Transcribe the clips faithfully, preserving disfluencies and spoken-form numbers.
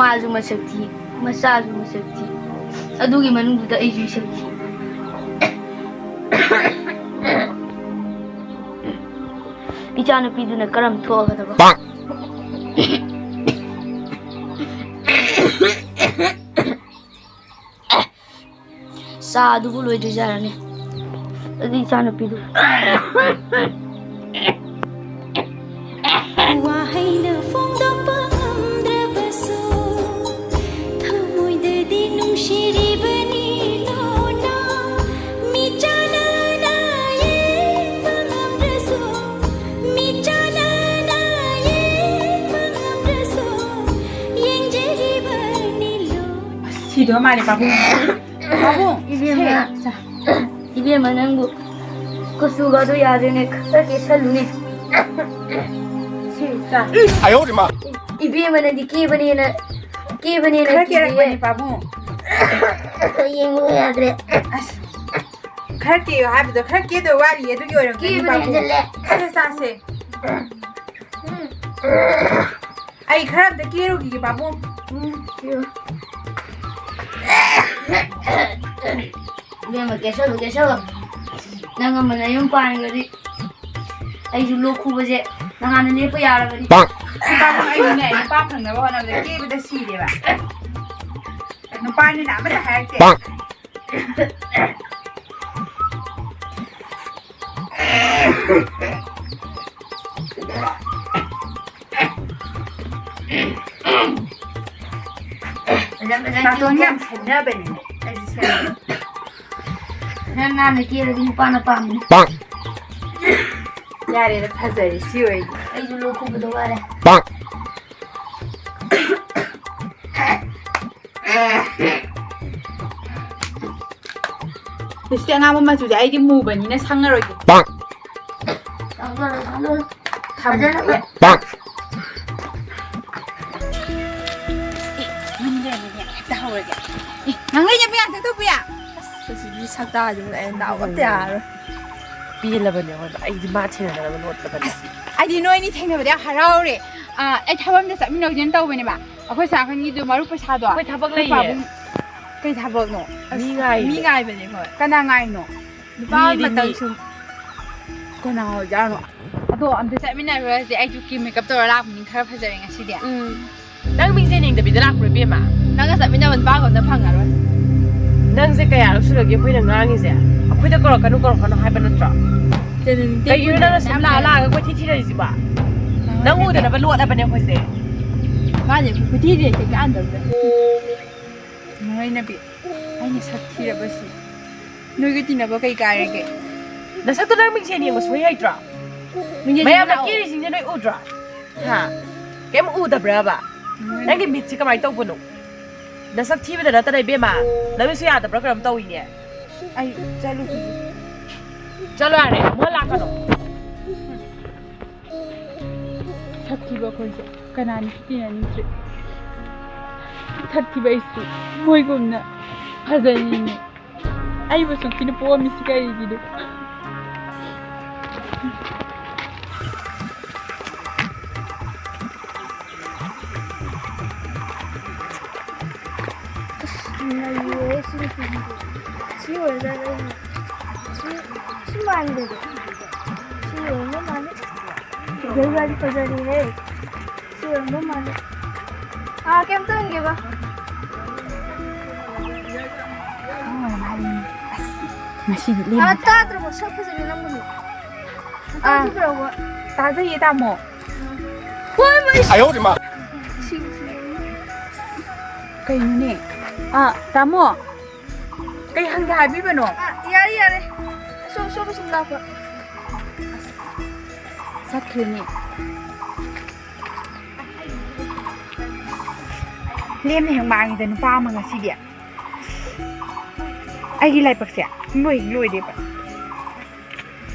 ꯃꯥꯁꯨ ꯃꯁꯛ ꯊꯤ, ꯃꯆꯥꯁꯨ ꯃꯁꯛ ꯊꯤ, ꯑꯗꯨꯒꯤ ꯃꯅꯨꯡꯗꯨꯗ ꯑꯩꯁꯨ ꯏꯁꯛ ꯊꯤ꯫ ꯏꯆꯥꯅꯨꯄꯤꯗꯨꯅ ꯀꯔꯝ ꯊꯣꯛꯑꯒꯗꯕ? ꯆꯥ ꯑꯗꯨꯕꯨ ꯂꯣꯏꯗ꯭ꯔꯤꯖꯥꯔꯅꯦ꯫ ꯑꯗꯨ ꯏꯆꯥꯅꯨꯄꯤꯗꯨ꯫ ꯋꯥꯍꯩꯅ ꯐꯣꯡꯗꯣꯛꯄ ꯉꯝꯗ꯭ꯔꯕꯁꯨ, ꯊꯃꯣꯏꯗꯗꯤ ꯅꯨꯡꯁꯤꯔꯤꯕꯅꯤ ꯂꯣꯟꯅ꯫ ꯃꯤꯠꯆꯥꯟꯅꯅ ꯌꯦꯡꯕ ꯉꯝꯗ꯭ꯔꯁꯨ, ꯃꯤꯠꯆꯥꯟꯅꯅ ꯌꯦꯡꯕ ꯉꯝꯗ꯭ꯔꯁꯨ, ꯌꯦꯡꯖꯔꯤꯕꯅꯤ ꯂꯣꯟꯅ꯫ ꯑꯁ, ꯁꯤꯗꯣ ꯃꯥꯅꯦ, ꯄꯥꯕꯨꯡ꯫ ꯄꯥꯕꯨꯡ, ꯏꯕꯦꯝꯃ꯫ ꯁꯦ, ꯆꯥ꯫ ꯏꯕꯦꯝꯃ, ꯅꯪꯕꯨ ꯀꯨꯆꯨꯒꯗꯣ ꯌꯥꯗ꯭ꯔꯦꯅꯦ, ꯈꯔ ꯀꯦꯁꯜꯂꯨꯅꯦ꯫ ꯁꯦ, ꯆꯥ꯫ ꯏꯕꯦꯝꯃ, ꯅꯪꯗꯤ ꯀꯦꯕꯅꯦꯅ, ꯀꯦꯕꯅꯦꯅ ꯈꯔ ꯀꯤꯗꯦ꯫ ꯀꯦꯔꯛꯄꯅꯦ, ꯄꯥꯕꯨꯡ꯫ ꯌꯦꯡꯕ ꯌꯥꯗ꯭ꯔꯦ꯫ ꯑꯁ, ꯈꯔ ꯀꯦꯌꯣ ꯍꯥꯏꯕꯗꯣ, ꯈꯔ ꯀꯦꯗꯧ ꯋꯥꯠꯂꯤꯌꯦ, ꯑꯗꯨꯒꯤ ꯑꯣꯏꯔꯝꯒꯅꯤ, ꯀꯦꯕꯅ ꯄꯥꯕꯨꯡ꯫ ꯍꯦꯟꯖꯜꯂꯦ꯫ ꯁꯦ, ꯆꯥꯁꯦ꯫ ꯑꯩ ꯈꯔ ꯑꯝꯇ ꯀꯦꯔꯨꯈꯤꯒꯦ, ꯄꯥꯕꯨꯡ꯫ ꯎꯝ, ꯀꯦꯔꯨ꯫ ꯏꯕꯦꯝꯃ, ꯀꯦꯁꯜꯂꯨ, ꯀꯦꯁꯜꯂꯨ꯫ ꯅꯪ ꯑꯃ ꯅꯌꯨꯝ ꯄꯥꯟꯈ꯭ꯔꯗꯤ ꯑꯩꯁꯨ ꯂꯣꯛ ꯈꯨꯕꯁꯦ ꯅꯍꯥꯟꯅ ꯂꯦꯞꯄ ꯌꯥꯔꯕꯅꯤ꯫ ꯄꯥꯕꯨꯡ, ꯑꯩꯁꯨꯅꯦ, ꯅꯨꯄꯥ ꯐꯪꯅꯕ ꯍꯣꯠꯅꯕꯗ ꯀꯦꯕꯗ ꯁꯤꯔꯦꯕ꯫ ꯅꯨꯄꯥꯅꯤꯅ ꯑꯃꯠꯇ ꯍꯥꯏꯔꯛꯇꯦ꯫ ꯐꯖ ꯐꯖ ꯅꯥꯇꯣꯟ ꯌꯥꯝ ꯁꯦꯟꯅꯕꯅꯤꯅꯦ꯫ ꯑꯩꯁꯨ ꯁꯦꯟꯅꯩ꯫ ꯅꯪ ꯅꯥꯟꯅ ꯀꯦꯔꯗꯤ ꯅꯨꯄꯥꯅ ꯄꯥꯝꯕꯅꯤ꯫ ꯌꯥꯔꯦꯗ, ꯐꯖꯔꯦ ꯁꯤ ꯑꯣꯏꯗꯤ꯫ ꯑꯩꯁꯨ ꯂꯣꯛ ꯈꯨꯕꯗ ꯋꯥꯔꯦ꯫ ꯂꯤꯞꯁꯇꯤꯛ ꯑꯉꯥꯡꯕ ꯃꯆꯨꯁꯦ ꯑꯩꯗꯤ ꯃꯨꯕꯅꯤꯅ ꯁꯪꯉꯔꯣꯏꯒꯦ꯫ ꯁꯪꯉꯔꯣꯏ, ꯁꯪꯉꯔꯣꯏ꯫ ꯊꯝꯃꯒꯦ꯫ ꯐꯖꯅ ꯌꯨꯝꯗ ꯂꯩꯔꯝꯃꯤꯅꯦ, ꯍꯦꯛꯇ ꯍꯧꯔꯒꯦ꯫ ꯑꯦ, ꯉꯥꯡꯂꯩ ꯅꯨꯄꯤ ꯉꯥꯛꯇ ꯊꯣꯛꯄꯤ ꯌꯥ? ꯑꯁ, ꯑꯁꯤꯒꯤ ꯁꯛꯇꯥꯁꯤꯕꯨ ꯑꯩ ꯅꯥꯎ ꯑꯝꯇ ꯌꯥꯔꯔꯣꯏ꯫ ꯄꯦꯜꯂꯕꯅꯦ ꯑꯩꯉꯣꯟꯗ꯫ ꯑꯩꯗꯤ ꯃꯥ ꯊꯦꯡꯅꯅꯕ ꯂꯣꯠꯄꯗꯅꯦ꯫ ꯑꯁ, ꯑꯩꯗꯤ ꯅꯣꯏꯅꯤ ꯊꯦꯡꯅꯕꯗ ꯌꯥꯝ ꯍꯔꯥꯎꯔꯦ꯫ ꯑꯥ, ꯑꯩ ꯊꯕꯛ ꯑꯝꯗ ꯆꯠꯃꯤꯟꯅꯧꯁꯦꯅ ꯇꯧꯕꯅꯦꯕ꯫ ꯑꯩꯈꯣꯏ ꯁꯥꯈꯟꯒꯤꯗꯣ ꯃꯔꯨꯞ ꯄꯩꯁꯥꯗꯣ꯫ ꯑꯩꯈꯣꯏ ꯊꯕꯛ ꯑꯩꯈꯣꯏ ꯂꯩꯌꯦ꯫ ꯄꯥꯕꯨꯡ ꯀꯩ ꯊꯕꯛꯅꯣ? ꯃꯤ ꯉꯥꯏꯔꯤ꯫ ꯃꯤ ꯉꯥꯏꯕꯅꯦ ꯑꯩꯈꯣꯏ꯫ ꯀꯅꯥ ꯉꯥꯏꯅꯣ? ꯅꯨꯄꯥ ꯃꯤꯗꯤ ꯃꯇꯝ ꯃꯤ꯫ ꯁꯨꯝ ꯀꯅꯥ ꯑꯣꯏꯖꯥꯠꯅꯣ? ꯑꯗꯣ ꯑꯝꯇ ꯆꯠꯃꯤꯟꯅꯔꯨꯔꯁꯦ꯫ ꯑꯩꯁꯨ ꯀꯦ ꯃꯦꯀꯞ ꯇꯧꯔ ꯂꯥꯛꯄꯅꯤ, ꯈꯔ ꯐꯖꯔꯦ ꯉꯁꯤꯗꯤ꯫ ꯎꯝ꯫ ꯅꯪ ꯃꯤꯡꯁꯦꯟ ꯌꯦꯡꯗꯕꯤꯗ ꯂꯥꯛꯄ꯭ꯔꯣ, ꯏꯕꯦꯝꯃ? ꯅꯪꯒ ꯆꯠꯃꯤꯟꯅꯕ ꯅꯨꯄꯥꯒ ꯑꯝꯇ ꯐꯪꯉꯔꯣꯏ꯫ ꯅꯪꯁꯦ ꯀꯌꯥꯔꯛ ꯁꯨꯔꯒꯦ ꯑꯩꯈꯣꯏꯅ ꯉꯥꯡꯉꯤꯁꯦ? ꯑꯩꯈꯣꯏꯗ ꯀꯧꯔꯛꯀꯅꯨ, ꯀꯧꯔꯛꯀꯅꯨ ꯍꯥꯏꯕ ꯅꯠꯇ꯭ꯔꯣ? ꯀꯩꯅꯣ, ꯅꯨꯡꯇꯤ ꯀꯩꯒꯤꯅꯣ ꯅꯪꯅ ꯁꯨꯝ ꯃꯌꯥꯝ ꯂꯥꯛꯑ ꯂꯥꯛꯑꯦ꯫ ꯂꯥꯛꯑꯒ ꯀꯣꯏꯊꯤ ꯊꯤꯔꯛꯏꯁꯤꯕꯣ? ꯅꯪ ꯎꯗꯅꯕ ꯂꯣꯠꯂꯕꯅꯦ ꯑꯩꯈꯣꯏꯁꯦ꯫ ꯃꯥꯅꯦ, ꯈꯨꯊꯤꯗꯤ ꯀꯩꯀꯥꯟꯗꯕꯗ꯫ ꯅꯣꯏꯅꯕꯤ, ꯑꯩꯅ ꯁꯛ ꯊꯤꯔꯕꯁꯤ ꯅꯣꯏꯒ ꯇꯤꯟꯅꯕ ꯀꯩ ꯀꯥꯏꯔꯒꯦ? ꯅꯁꯛꯇꯣ ꯅꯪ ꯃꯤꯡꯁꯦꯟ ꯌꯦꯡꯕ ꯁꯨꯡꯍꯩ ꯍꯩꯇ꯭ꯔꯣ? ꯃꯤꯡꯁꯦꯟ ꯃꯌꯥꯝꯅ ꯌꯦꯡꯕ ꯂꯥꯛꯑꯣ꯫ ꯀꯦꯔꯤꯁꯤꯡꯁꯦ ꯅꯣꯏ ꯎꯗ꯭ꯔꯣ? ꯍꯥ? ꯀꯩꯝ ꯎꯗꯕ꯭ꯔꯕ? ꯅꯣꯏꯅ ꯅꯪꯒꯤ ꯃꯤꯠꯁꯤ ꯀꯃꯥꯏꯅ ꯇꯧꯕꯅꯣ? ꯅꯁꯛ ꯊꯤꯕꯗ ꯅꯠꯇꯅ ꯏꯕꯦꯝꯃ, ꯅꯃꯤꯠꯁꯨ ꯌꯥꯗꯕ꯭ꯔꯥ ꯀꯩꯅꯣꯝ ꯇꯧꯋꯤꯅꯦ꯫ ꯑꯩ ꯆꯠꯂꯨꯈꯤꯒꯦ꯫ ꯆꯠꯂꯣ ꯌꯥꯔꯦ, ꯑꯃꯨꯛ ꯂꯥꯛꯀꯅꯣ꯫ ꯁꯛ ꯊꯤꯕ ꯑꯩꯈꯣꯏꯁꯦ ꯀꯅꯥꯅꯁꯨ ꯇꯤꯟꯅꯅꯤꯡꯗ꯭ꯔꯦ꯫ ꯁꯛ ꯊꯤꯕ ꯑꯩꯁꯨ ꯃꯣꯏꯒꯨꯝꯅ ꯐꯖꯅꯤꯡꯉꯤ꯫ ꯑꯩꯕꯨ ꯁꯨꯛ ꯊꯤꯅ ꯄꯣꯛꯑꯝꯃꯤꯁꯤ ꯀꯔꯤꯒꯤꯅꯣ? ꯑꯁ, ꯅꯩꯔꯦꯍꯦ ꯁꯤ ꯅꯨꯄꯤꯁꯤꯗꯤ꯫ ꯁꯤ ꯑꯣꯏꯔꯖꯥꯠꯂ ꯑꯩꯅ? ꯁꯤ, ꯁꯤ ꯃꯥꯟꯗꯦꯗ꯫ ꯁꯤ ꯑꯣꯏꯔꯝꯗꯧ ꯃꯥꯜꯂꯤ꯫ ꯐꯤꯒꯔꯒꯗꯤ ꯐꯖꯔꯦꯍꯦ꯫ ꯁꯤ ꯑꯣꯏꯔꯝꯗꯧ ꯃꯥꯜꯂꯤ꯫ ꯑꯥ, ꯀꯩꯝꯇ ꯍꯪꯒꯦꯕ꯫ ꯑꯁ, ꯉꯁꯤꯗꯤ ꯑꯥ, ꯂꯦꯝꯃꯦ꯫ ꯇꯥꯗ꯭ꯔꯕꯣ? ꯁꯛ ꯐꯖꯕꯤ ꯅꯪꯕꯨꯅꯦ꯫ ꯑꯥ꯫ ꯇꯥꯗ꯭ꯔꯕꯣ? ꯇꯥꯖꯩꯌꯦ, ꯇꯥꯃꯣ꯫ ꯍꯣꯏ, ꯃꯩ꯫ ꯑꯌꯣ, ꯏꯃꯥ꯫ ꯁꯤꯕꯨ, ꯁꯤꯕꯨ꯫ ꯀꯩꯅꯣꯅꯦ? ꯑꯥ, ꯇꯥꯃꯣ꯫ ꯀꯩ ꯍꯪꯒꯦ ꯍꯥꯏꯕꯤꯕꯅꯣ? ꯑꯥ, ꯌꯥꯔꯦ, ꯌꯥꯔꯦ꯫ ꯁꯣꯝ, ꯁꯣꯝꯗ ꯁꯨꯝ ꯂꯥꯛꯄ꯫ ꯆꯠꯈ꯭ꯔꯦꯅꯦ꯫ ꯂꯦꯝꯅ ꯍꯦꯛ ꯃꯥꯡꯉꯤꯗ ꯅꯨꯄꯥ ꯑꯃ ꯉꯁꯤꯗꯤ꯫ ꯑꯩꯒꯤ ꯂꯥꯏꯕꯛꯁꯦ ꯁꯨꯡꯂꯣꯏ ꯍꯦꯛ ꯂꯣꯏꯔꯦꯕ꯫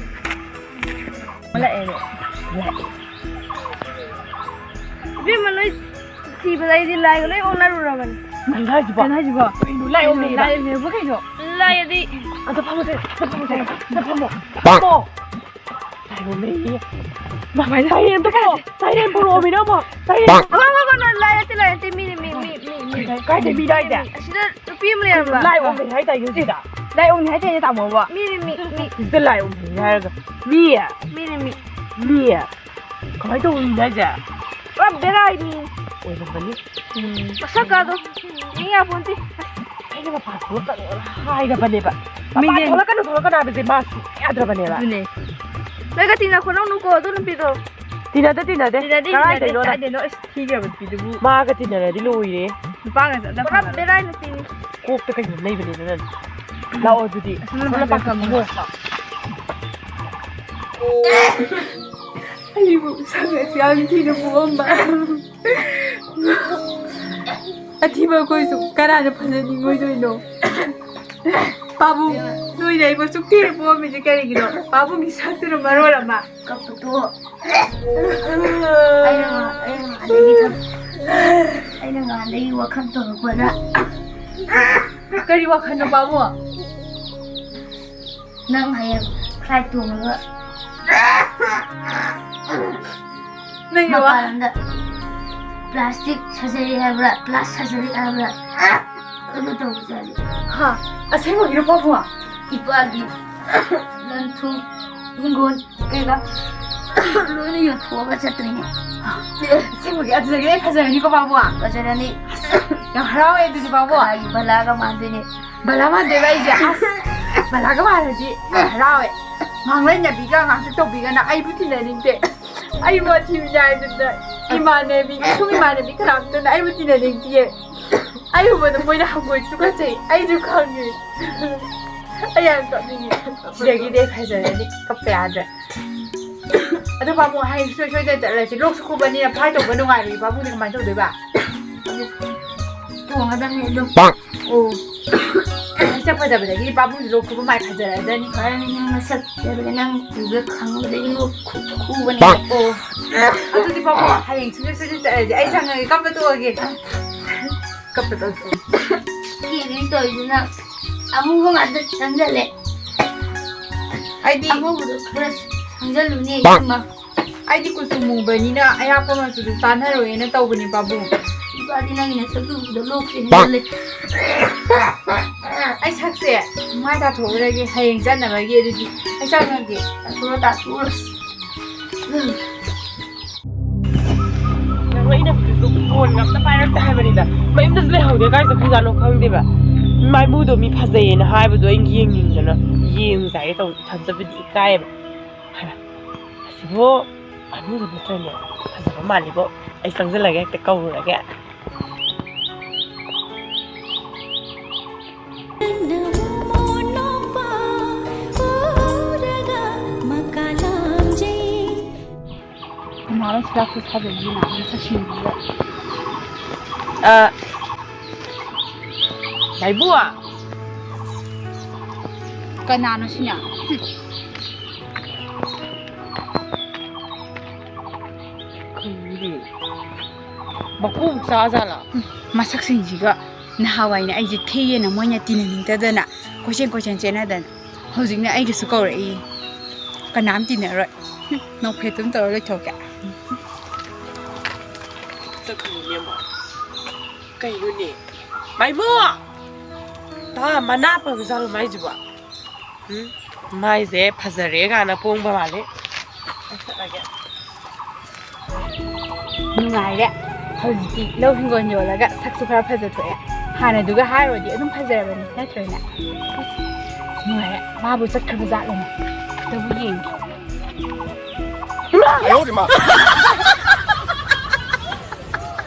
ꯂꯥꯛꯑꯦꯅꯦ꯫ ꯂꯥꯛꯑꯦ꯫ ꯏꯕꯦꯝꯃ, ꯅꯣꯏ ꯊꯤꯕꯗ ꯑꯩꯗꯤ ꯂꯥꯏꯒ ꯂꯣꯏ ꯑꯣꯛꯅꯔꯨꯔꯕꯅꯤ꯫ ꯀꯩꯅꯣ ꯍꯥꯏꯁꯤꯕꯣ? ꯀꯩꯅꯣ ꯍꯥꯏꯁꯤꯕꯣ? ꯀꯩꯅꯣ ꯂꯥꯏ ꯑꯣꯛꯅꯩꯕ? ꯂꯥꯏ ꯑꯣꯛꯅꯩꯕ ꯀꯩꯅꯣ? ꯂꯥꯏ ꯑꯗꯤ ꯑꯝꯇ ꯐꯝꯃꯁꯦ, ꯑꯝꯇ ꯐꯝꯃꯁꯦ, ꯑꯝꯇ ꯐꯝꯃꯣ꯫ ꯐꯝꯃꯣ꯫ ꯂꯥꯏ ꯑꯣꯝꯃꯦꯌꯦ꯫ ꯃꯃꯥꯏ ꯁꯥꯏꯔꯦꯟꯗꯣ ꯄꯨꯔꯛꯑꯣ꯫ ꯁꯥꯏꯔꯦꯟ ꯄꯨꯔꯛꯑꯣꯃꯤꯅ ꯑꯃꯨꯛ꯫ ꯁꯥꯏꯔꯦꯟ꯫ ꯑꯉꯥꯡ ꯑꯃ ꯂꯥꯏ ꯅꯠꯇꯦ, ꯂꯥꯏ ꯅꯠꯇꯦ, ꯃꯤꯅꯤ, ꯃꯤ, ꯃꯤ, ꯃꯤ, ꯃꯤ꯫ ꯀꯥꯏꯗꯩ ꯃꯤꯅꯣ ꯍꯥꯏꯁꯦ? ꯑꯁꯤꯗ ꯅꯨꯄꯤ ꯑꯃ ꯂꯩꯔꯝꯕ꯫ ꯂꯥꯏ ꯑꯣꯝꯃꯦ ꯍꯥꯏꯗꯥꯏꯅꯦ ꯍꯧꯖꯤꯛꯇ? ꯂꯥꯏ ꯑꯣꯝꯃꯦ ꯍꯥꯏꯗꯥꯏꯅꯦ, ꯇꯥꯃꯣꯕꯣ? ꯃꯤꯅꯤ, ꯃꯤ, ꯃꯤ꯫ ꯍꯧꯖꯤꯛꯇ ꯂꯥꯏ ꯑꯣꯝꯃꯦ ꯍꯥꯏꯔꯒ꯫ ꯃꯤ? ꯃꯤꯅꯤ, ꯃꯤ꯫ ꯃꯤ? ꯀꯃꯥꯏꯅ ꯇꯧꯕ ꯃꯤꯅꯣ ꯍꯥꯏꯁꯦ? ꯄꯨꯔꯥ ꯕꯦꯔꯥꯅꯤ꯫ ꯑꯣꯏꯔꯝꯒꯅꯤ꯫ ꯎꯝ꯫ ꯃꯁꯛꯀꯥꯗꯣ ꯌꯦꯡ ꯌꯥꯄꯣꯟꯇꯦ꯫ ꯑꯩꯅ ꯃꯄꯥꯟ ꯊꯣꯛꯂꯛꯀꯅꯣꯅ ꯍꯥꯏꯔꯕꯅꯦꯕ꯫ ꯃꯄꯥꯟ ꯃꯤꯁꯦ ꯊꯣꯛꯂꯛꯀꯅꯨ, ꯊꯣꯛꯂꯛꯀꯅꯨ ꯍꯥꯏꯕꯁꯦ ꯃꯥ ꯁꯨꯡꯌꯥ ꯌꯥꯗ꯭ꯔꯕꯅꯦꯕ꯫ ꯑꯗꯨꯅꯦ꯫ ꯅꯣꯏꯒ ꯇꯤꯟꯅ ꯈꯣꯠꯅꯧꯅꯨꯀꯣ ꯑꯗꯨ ꯅꯨꯄꯤꯗꯣ꯫ ꯇꯤꯟꯅꯗꯦ, ꯇꯤꯟꯅꯗꯦ꯫ ꯇꯤꯟꯅꯗꯦ, ꯇꯤꯟꯅꯗꯦ꯫ ꯀꯗꯥꯏꯗꯩꯅꯣ? ꯀꯗꯥꯏꯗꯩꯅꯣ? ꯑꯁ, ꯊꯤꯈ꯭ꯔꯕ ꯅꯨꯄꯤꯗꯨꯕꯨ꯫ ꯃꯥꯒ ꯇꯤꯟꯅꯔꯗꯤ ꯂꯣꯏꯔꯦ꯫ ꯅꯨꯄꯥꯒ ꯆꯠꯅ ꯄꯨꯔꯥ ꯐꯪꯉꯔꯣꯏ꯫ ꯕꯦꯔꯥꯏ ꯅꯨꯄꯤꯅꯤ꯫ ꯀꯣꯛꯇ ꯀꯩꯅꯣꯝ ꯂꯩꯕꯅꯤꯅ ꯅꯪ꯫ ꯂꯥꯛꯑꯣ ꯑꯗꯨꯗꯤ꯫ ꯑꯁ, ꯅꯪ ꯁꯣꯝꯗ ꯄꯥꯏ ꯄꯥꯏ ꯀꯝꯃꯣ꯫ ꯄꯥꯏ꯫ ꯑꯩꯕꯨ ꯁꯛ ꯑꯁꯤ ꯌꯥꯝ ꯊꯤꯅ ꯄꯣꯛꯑꯝꯕ꯫ ꯑꯊꯤꯕ ꯑꯩꯈꯣꯏꯁꯨ ꯀꯅꯥꯅ ꯐꯖꯅꯤꯡꯉꯣꯏꯗꯣꯏꯅꯣ? ꯄꯥꯕꯨꯡ, ꯅꯣꯏꯅ ꯑꯩꯕꯨ ꯑꯁꯨꯛ ꯊꯤꯅ ꯄꯣꯛꯑꯝꯃꯤꯁꯦ ꯀꯔꯤꯒꯤꯅꯣ? ꯄꯥꯕꯨꯡꯒꯤ ꯁꯛꯇꯨꯅ ꯃꯔꯣꯜ ꯑꯃ꯫ ꯀꯞꯄꯗꯣ꯫ ꯑꯩꯅ ꯉ-, ꯑꯩꯅ ꯉꯍꯥꯟꯗꯒꯤ ꯊꯝ-, ꯑꯩꯅ ꯉꯍꯥꯟꯗꯒꯤ ꯋꯥꯈꯜ ꯇꯧꯔꯛꯄꯗ꯫ ꯀꯔꯤ ꯋꯥꯈꯜꯅꯣ, ꯄꯥꯕꯨꯡ? ꯅꯪ ꯍꯌꯦꯡ flight ꯇꯣꯡꯉꯒ ꯅꯪꯒꯤ ꯋꯥ- ꯃꯄꯥꯟ ꯂꯝꯗ plastic surgery ꯍꯥꯏꯕ꯭ꯔꯥ, plastic surgery ꯍꯥꯏꯕ꯭ꯔꯥ, ꯑꯗꯨ ꯇꯧꯕ ꯆꯠꯂꯤ꯫ ꯍꯥ? ꯑꯁꯦꯡꯕꯒꯤꯔꯣ, ꯄꯥꯕꯨꯡ? ꯏꯄꯥꯒꯤ ꯂꯟ ꯊꯨꯝ, ꯍꯤꯡꯒꯣꯜ ꯀꯩꯀꯥ ꯂꯣꯏꯅ ꯌꯣꯟꯊꯣꯛꯑꯒ ꯆꯠꯇꯣꯏꯅꯦ꯫ ꯑꯁꯦꯡꯕꯒꯤ? ꯑꯗꯨꯗꯒꯤ ꯑꯩ ꯐꯖꯔꯅꯤꯀꯣ, ꯄꯥꯕꯨꯡ? ꯐꯖꯔꯅꯤ꯫ ꯌꯥꯝ ꯍꯔꯥꯎꯋꯦ ꯑꯗꯨꯗꯤ, ꯄꯥꯕꯨꯡ꯫ ꯀꯅꯥꯒꯤ ꯕꯂꯥꯒ ꯃꯥꯟꯗꯣꯏꯅꯦ? ꯕꯂꯥ ꯃꯥꯟꯗꯣꯏꯕ ꯑꯩꯁꯦ? ꯑꯁ, ꯕꯂꯥꯒ ꯃꯥꯟꯂꯗꯤ ꯍꯔꯥꯎꯋꯦ꯫ ꯉꯥꯡꯂꯩꯅꯕꯤꯒ ꯉꯥꯡꯁꯛ ꯇꯧꯕꯤꯒꯅ ꯑꯩꯕꯨ ꯇꯤꯟꯅꯅꯤꯡꯗꯦ꯫ ꯑꯩꯕꯨ ꯑꯊꯤꯕꯅꯤ ꯍꯥꯏꯗꯅ ꯏꯃꯥꯟꯅꯕꯤ, ꯏꯁꯨꯡ ꯏꯃꯥꯟꯅꯕꯤ ꯀꯅꯥꯝꯇꯅ ꯑꯩꯕꯨ ꯇꯤꯟꯅꯅꯤꯡꯗꯤꯌꯦ꯫ ꯑꯩ ꯎꯕꯗ ꯃꯣꯏꯅ ꯍꯪꯒꯣꯏ ꯇꯨꯀꯠꯆꯩ꯫ ꯑꯩꯁꯨ ꯈꯪꯉꯦ꯫ ꯑꯩ ꯌꯥꯝ ꯀꯞꯅꯤꯡꯉꯦ꯫ ꯁꯤꯗꯒꯤꯗꯤ ꯑꯩ ꯐꯖꯔꯅꯤ꯫ ꯀꯞꯄ ꯌꯥꯗ꯭ꯔꯦ꯫ ꯑꯗꯣ ꯄꯥꯕꯨꯡ, ꯍꯌꯦꯡ ꯁꯨꯡꯁꯣꯏ ꯁꯣꯏꯗꯅ ꯆꯠꯂꯁꯤ꯫ ꯂꯣꯛꯁꯨ ꯈꯨꯕꯅꯤꯅ flight ꯇꯣꯡꯕ ꯅꯨꯡꯉꯥꯏꯔꯣꯏ꯫ ꯄꯥꯕꯨꯡꯗꯤ ꯀꯃꯥꯏꯅ ꯇꯧꯗꯣꯏꯕ? ꯇꯣꯡꯒꯗꯕꯅꯤ ꯑꯗꯨꯝ꯫ ꯑꯣ꯫ ꯁꯛ ꯐꯖꯕꯗꯒꯤ ꯄꯥꯕꯨꯡꯁꯨ ꯂꯣꯛ ꯈꯨꯕ ꯃꯥꯏ ꯐꯖꯔꯗꯅꯤ꯫ ꯐꯔꯅꯤ, ꯅꯪ ꯅꯁꯛ ꯐꯖꯕꯗ ꯅꯪ ꯎꯕꯗ ꯈꯪꯕꯗꯒꯤ ꯂꯣꯛ ꯈꯨ-, ꯈꯨꯕꯅꯦ꯫ ꯑꯣ꯫ ꯑꯗꯨꯗꯤ ꯄꯥꯕꯨꯡ, ꯍꯌꯦꯡ ꯁꯨꯡꯁꯣꯏ ꯁꯣꯏꯗꯅ ꯆꯠꯂꯁꯤ꯫ ꯑꯩ ꯁꯪꯉꯒꯦ, ꯀꯞꯄ ꯇꯣꯛꯑꯒꯦ꯫ ꯀꯞꯄ ꯇꯣꯛꯑꯒꯦ꯫ ꯀꯦꯔꯤ ꯇꯧꯔꯤꯗꯨꯅ ꯑꯃꯨꯕ ꯉꯥꯛꯇ ꯆꯪꯁꯤꯜꯂꯦ꯫ ꯑꯩꯗꯤ ꯑꯃꯨꯕꯗꯣ ꯈꯔ ꯈꯪꯖꯜꯂꯨꯅꯦ, ꯏꯕꯦꯝꯃ꯫ ꯑꯩꯗꯤ ꯀꯨꯆꯨ ꯃꯨꯕꯅꯤꯅ ꯑꯌꯥꯛꯄ ꯃꯆꯨꯗꯣ ꯆꯥꯟꯅꯔꯣꯏꯅ ꯇꯧꯕꯅꯦ, ꯄꯥꯕꯨꯡ꯫ ꯏꯄꯥꯗꯤ ꯅꯪꯒꯤ ꯅꯁꯛꯇꯨ ꯎꯕꯗ ꯂꯣꯛꯀꯦ ꯍꯦꯟꯖꯜꯂꯦ꯫ ꯑꯩ ꯁꯛꯁꯦ ꯃꯥꯏ ꯇꯥꯊꯣꯛꯎꯔꯒꯦ, ꯍꯌꯦꯡ ꯆꯠꯅꯕꯒꯤ꯫ ꯑꯗꯨꯗꯤ ꯑꯩ ꯆꯪꯉꯒꯦ꯫ ꯇꯥꯊꯣꯛꯎꯔꯣ, ꯇꯥꯊꯣꯛꯎꯔꯣ꯫ ꯅꯪ ꯑꯩꯅ ꯍꯧꯖꯤꯛꯁꯨ ꯐꯣꯟꯒ ꯑꯝꯇ ꯄꯥꯏꯔꯛꯇꯦ ꯍꯥꯏꯕꯅꯤꯗ꯫ ꯃꯌꯨꯝꯗꯁꯨ ꯂꯩꯍꯧꯗꯦ, ꯀꯥꯏ ꯆꯠꯈ꯭ꯔꯖꯥꯠꯅꯣ ꯈꯪꯗꯦꯕ꯫ ꯃꯥꯏꯕꯨꯗꯣ ꯃꯤ ꯐꯖꯩꯌꯦꯅ ꯍꯥꯏꯕꯗꯣ ꯑꯩꯅ ꯌꯦꯡꯅꯤꯡꯗꯅ ꯌꯦꯡꯉꯨꯁꯦ ꯍꯥꯏꯒꯦ ꯇꯧꯕ, ꯏꯊꯟꯇꯕꯨꯗꯤ ꯏꯀꯥꯏꯌꯦꯕ꯫ ꯍꯥꯏꯕ, ꯑꯁꯤꯕꯨ ꯃꯥꯏꯕꯨꯗꯣ ꯅꯠꯇ꯭ꯔꯅꯦ? ꯐꯖꯕ ꯃꯥꯜꯂꯤꯕꯣ꯫ ꯑꯩ ꯆꯪꯁꯤꯜꯂꯒ ꯍꯦꯛꯇ ꯀꯧꯔꯨꯔꯒꯦ꯫ ꯅꯃꯣ ꯅꯣꯄꯥ ꯎꯔꯒ ꯃꯀꯥꯂꯥꯝꯖꯩ꯫ ꯀꯅꯥꯅꯣ ꯁꯤꯗ ꯈꯨꯠ ꯁꯥꯖꯤꯜꯂꯤꯁꯤꯅ? ꯃꯁꯛ ꯁꯤꯡꯕꯤꯗ꯫ ꯑ, ꯂꯥꯏꯕꯨ! ꯀꯅꯥꯅꯣ ꯁꯤꯅ? ꯍꯨꯝ꯫ ꯈꯪꯗꯦ꯫ ꯃꯀꯣꯛ ꯆꯥꯖꯥꯠꯂ? ꯎꯝ, ꯃꯁꯛꯁꯤꯡꯁꯤꯒ꯫ ꯅꯍꯥꯟꯋꯥꯏꯅ ꯑꯩꯁꯦ ꯊꯤꯌꯦꯅ ꯃꯣꯏꯅ ꯇꯤꯟꯅꯅꯤꯡꯗꯗꯅ ꯀꯣꯏꯆꯦꯟ ꯀꯣꯏꯆꯦꯟ ꯆꯦꯟꯅꯗꯅ ꯍꯧꯖꯤꯛꯅ ꯑꯩꯒꯁꯨ ꯀꯧꯔꯛꯏ꯫ ꯀꯅꯥꯝ ꯇꯤꯟꯅꯔꯣꯏ꯫ ꯍꯨꯝ, ꯅꯣꯛꯐꯦꯠꯇꯨꯝ ꯇꯧꯔ ꯂꯩꯊꯣꯛꯀꯦ꯫ ꯆꯠꯈ꯭ꯔꯦꯅꯦ ꯑꯃꯨꯛ꯫ ꯀꯩꯅꯣꯅꯦ? ꯃꯥꯏꯕꯣ! ꯇꯥ, ꯃꯅꯥ ꯄꯪꯖꯥꯠꯂꯣ ꯃꯥꯏꯁꯤꯕꯣ? ꯎꯝ, ꯃꯥꯏꯁꯦ ꯐꯖꯔꯦ ꯀꯥꯏꯅ ꯄꯣꯡꯕ ꯃꯥꯜꯂꯦ꯫ ꯑꯩ ꯆꯠꯂꯒꯦ꯫ ꯅꯨꯡꯉꯥꯏꯔꯦ꯫ ꯍꯧꯖꯤꯛꯇꯤ ꯂꯧ ꯍꯤꯡꯒꯣꯜ ꯌꯣꯜꯂꯒ ꯁꯛꯁꯨ ꯈꯔ ꯐꯖꯊꯣꯛꯑꯦ꯫ ꯍꯥꯟꯅꯗꯨꯒ ꯍꯥꯏꯔꯨꯔꯗꯤ ꯑꯗꯨꯝ ꯐꯖꯔꯕꯅꯤ, ꯅꯠꯇ꯭ꯔꯅꯦ? ꯑꯁ, ꯅꯨꯡꯉꯥꯏꯔꯦ꯫ ꯃꯥꯕꯨ ꯆꯠꯈ꯭ꯔꯕ ꯖꯥꯠꯂꯅꯦ? ꯑꯝꯇꯕꯨ ꯌꯦꯡꯒꯦ꯫ ꯏꯃꯥ!